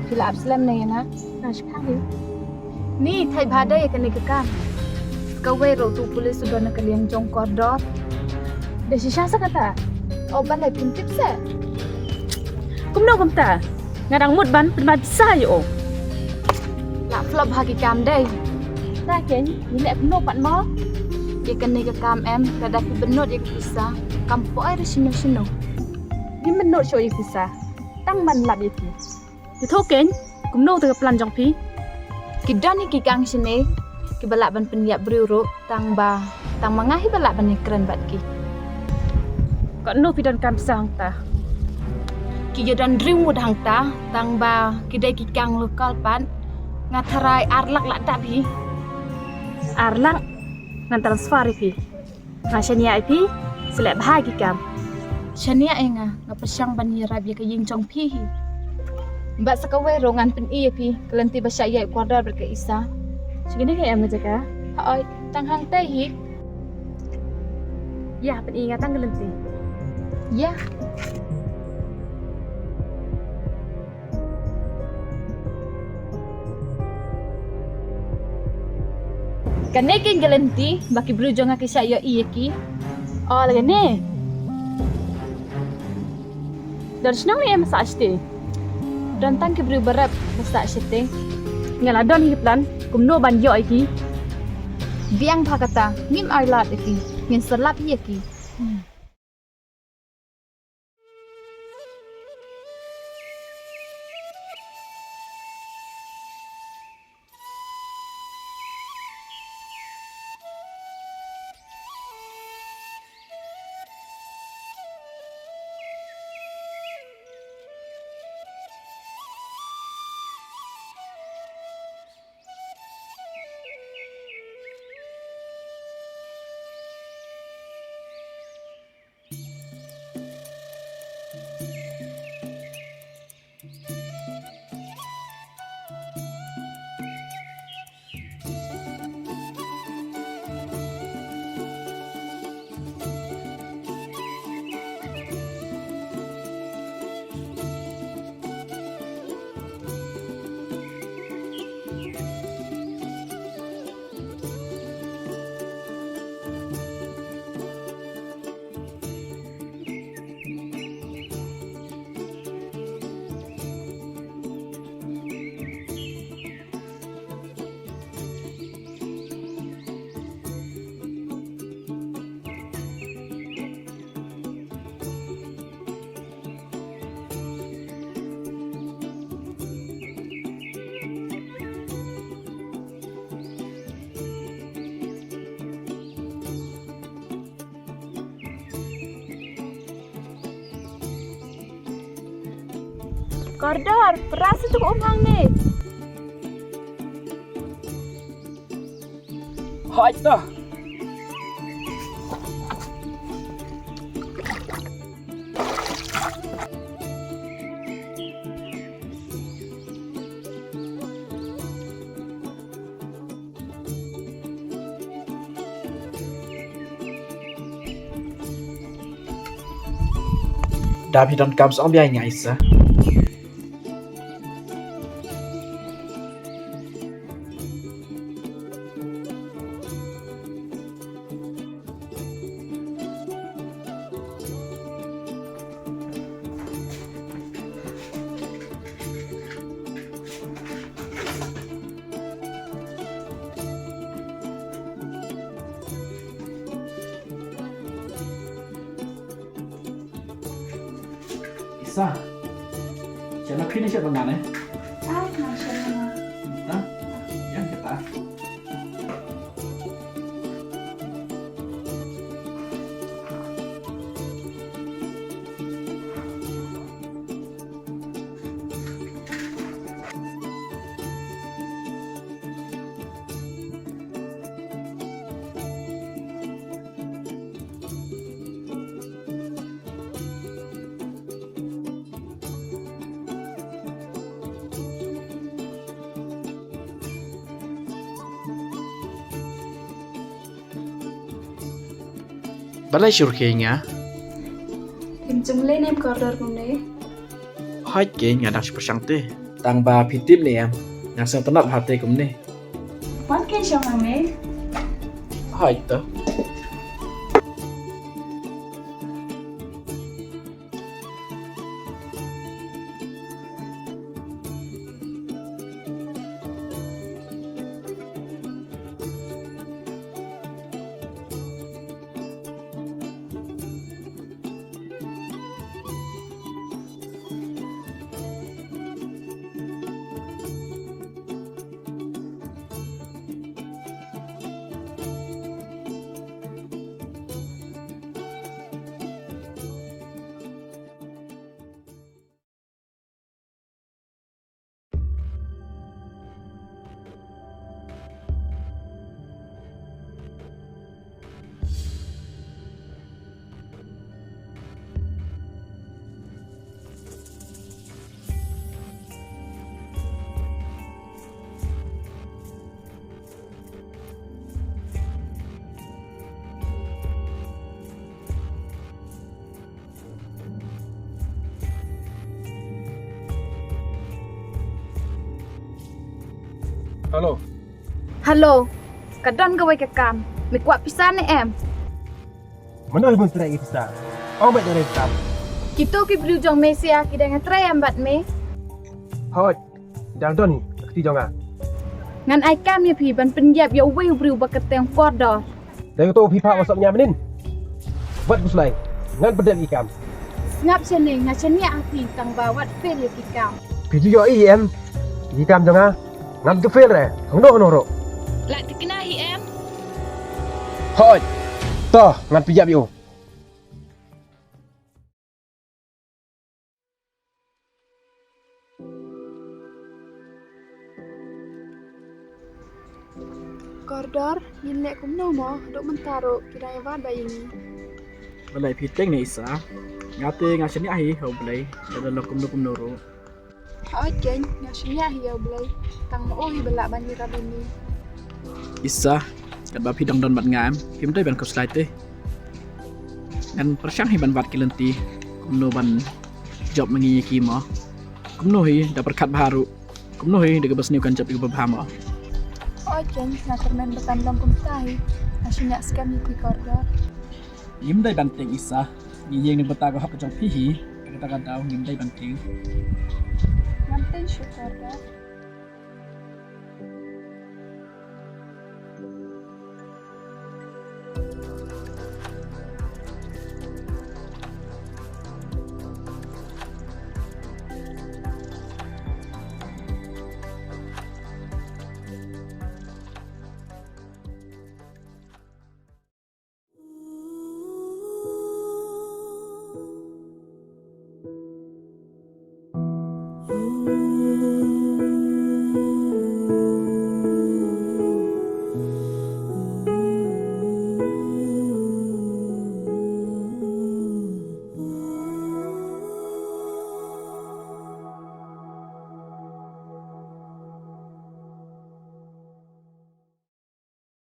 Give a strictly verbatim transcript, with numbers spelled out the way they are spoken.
Phi la ap slem ne ïa na? Na shipang hi. Ni thait bha dei ïa kane ka kam. Kawei ruh utu u pulit u don na ka liang jong kordor. Da shisha sa kata. O balei phin tip se. Kumno kumta? Nga dang mut ban pynban pisa ïa u. La flop ha ki kam dei. Ta ken, ngi leh kumno pat mo? Ïa kane ka kam em, lada phi bynnud ïa ka pisa, kam poi re shino shino. Ngim bynnud shuh ïa ka pisa. Tang ban lap ïa ki. Ïathuh kein, kumno te ka plan jong phi? Ki don hi ki kang shane, kiba lah ban pynïap briew ruh, tang ba, tang ma nga hi ba lah ban ïakren bad ki. Katno phi donkam pisa hangta? Ki ïa don hynriew ngut hangta, tang ba ki dei ki kang lokal pat, nga tharai ar lak lah dap hi. Ar lak? Ngan transfer ïa phi. Nga shaniah ïa phi, sa leh bha ki kam. Shaniah ïa nga, nga pyrshang ban ïarap ïa ka ïing jong phi hi. Bad sa kawei ruh ngan pyni ïa phi, ka lynti ba shah ïaid kordor bad ka Isa. Sha kane ka em ka jaka? Hooid, tang hangtei hi. Ïa, pyni nga tang ka lynti. Ïa. Kane kein ka lynti ba ki briew jong nga ki shah ïohi ïa ki. O, la kane. Don shnong ne em sah shatei? Don tang ki briew ba rep ba sah shatei. Nga la don hi plan kumno ban ïoh ïa ki. Biang bha kata, ngim ai lad ïa ki. Ngin sa lap ïa ki. Kordor, pras ïa uto u um hangne. Hooid to. Da phi donkam sa ong biang ïa nga Isa. Isa. Sha na khini sha ba ngan eh. Ah, ngan sha na. Ha? Yang kita. Balei shu rkhie ïa nga? Phim ju mlien em kordor kumne? Hooid keiñ, nga dang shu pyrshang te. Tang ba phi tip ne em, nga sngewtynnat bha te kumne. Wan keiñ shong hangne. Hooid to. Hello. Hello. Ka don kawei ka kam. Me kwah pisa ne em? Mano hi bun trei pisa? Ong bad dei kam. Kito ki briew jong me sia ki dang trei em bad me? Hooid. Dang don hi ka kti jong nga. Ngan ai kam ïa phi ban pynïap ïa uwei u briew ba kyrteng Kordor. Dei to phi phah WhatsApp ïa nga mynnin. Wat pynslai. Ngan pyndep ïa ki kam. Sngap shane, nga shaniah ha phi tang ba wat fail ïa ki kam. Phi ju ïohi em ïa ki kam jong nga. Ngam ju fail re. Hangno hangno ruh. La thikna hi em. Hooid. To ngan pynïap ïa u. Kordor, ngin leh kumno mo, haduh mynta ruh ki dang ïa wad bad ïa ngi. Balei phi tieng ne Isa? Nga te nga shaniah hi ha U Blei, lada long kumno kumno ruh. Hooid keiñ, nga shaniah hi ha U Blei, tang ma u hi ba lah ban ïarap ïa ngi. Isa, katba phi dang don bad nga em, phim dei ban khuslai te. Ngan pyrshang hi ban wad ki lynti kumno ban jop ma ngi ïa ki mo. Kumno hi da pyrkhat bha ruh. Kumno hi da kaba sniew kan jop ïa u babha mo. Hooid keiñ, nga kyrmen ba kan long kumta hi. Nga shaniah skhem ïa phi Kordor. Ngim dei ban tieng Isa. Ngi ïeng na ka bynta ka hok ka jong phi hi. Kata ka daw ngim dei ban tieng. Ngam tieng shuh Kordor.